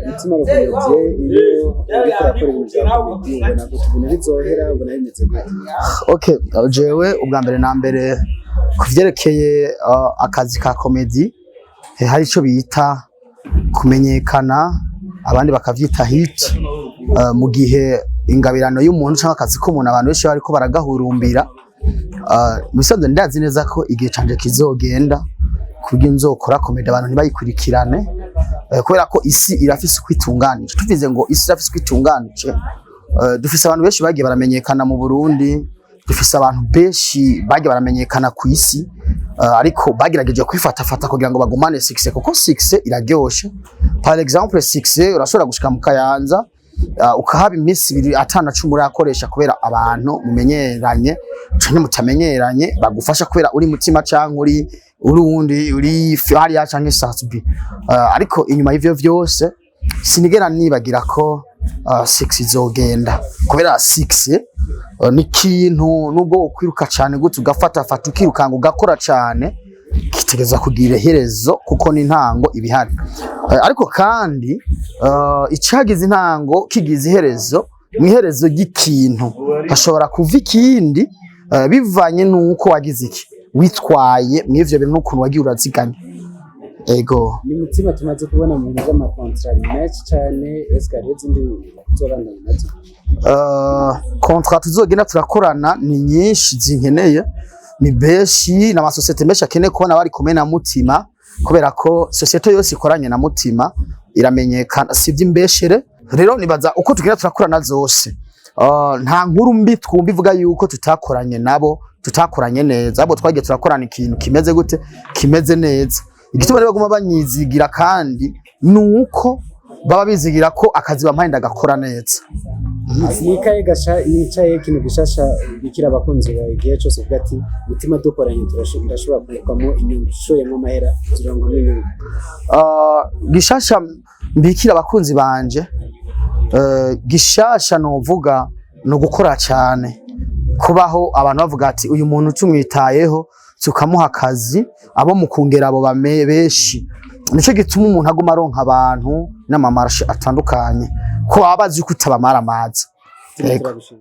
Mutima le comédien, iyo uriko urakora ibintu vya comédie, ubona gute? Ibintu bizohera, ubona bimeze gute? Okay, jewe ubwa mbere na mbere ku vyerekeye akazi ka comédie, hari ico bita kumenyekana, abandi bakavyita hit. Mu gihe ingabirano y'umuntu canke akazi k'umuntu abantu benshi bariko baragahurumbira, mu bisanzwe ndazi neza ko igihe canje kizogenda kuburyo nzokora comédie abantu ntibayikurikirane, kubera ko isi irafise uko itunganije. Tuvuze ngo isi irafise uko itunganije, dufise abantu benshi bagiye baramenyekana mu Burundi, dufise abantu benshi bagiye baramenyekana ku isi, ariko bagerageje kwifatafata kugira ngo bagumane succès, kuko succès iraryoshe. Par exemple, succès urashobora gushika mu Kayanza, ukahaba iminsi 2 atana cumi urakoresha, kubera abantu mumenyeranye canke mutamenyeranye bagufasha kubera uri Mutima canke uri uwundi uri hariya canke Sat-B. Ariko inyuma y'ivyo vyose sinigera nibagira ko succès izogenda, kubera succès ni ikintu nubwo ukwiruka cane gute, ugafata fata, ukirukanga, ugakora cane, kitegeza kugira iherezo, kuko n'intango ibihari. Ariko kandi icagize intango kigize iherezo. Mu iherezo ry'ikintu hashobora kuva ikindi, bivanye n'uko wagize iki, witwaye mw'ivyo bintu n'ukuntu wagiye uraziganya. Ego. Ni Mutima tumaze kubona mu bintu vy'ama contrats menshi cane. Ese hariho izindi uzobandanya nazo? Contrat tuzogenda turakorana ni nyinshi, zinkeneye ni benshi, n'amasosiyete menshi akeneye kubona bari kumwe na Mutima, kubera ko sosiyete yose ikoranye na Mutima iramenyekana, si iby'imbeshere. Rero nibaza uko tugenda turakorana zose, nta nkuru mbi twumva ivuga yuko tutakoranye nabo, tutakoranye neza. Ahubwo twagiye turakorana ikintu kimeze gute, kimeze neza. Igituma rero baguma banyizigira kandi nuko baba bizigira ko akazi bampaye ndagakora neza. Nikaye gasha, nicaye ikintu gishasha bikira abakunzi bawe igihe cyose, uvuga ati: "Mutima dukoranye ndashobora kungukamo inyungu, ushoyemo amahera zirangwamo inyungu"? Gishasha mbikira abakunzi banje, gishasha novuga ni ugukora cyane, kubaho abantu bavuga ati: "Uyu muntu tumwitayeho, tukamuha akazi." Abo mu kungera abo bame benshi, nico gituma umuntu aguma aronka abantu n'ama marchés atandukanye, ko baba bazi ko utabamara amazi. Yego. Turabishima.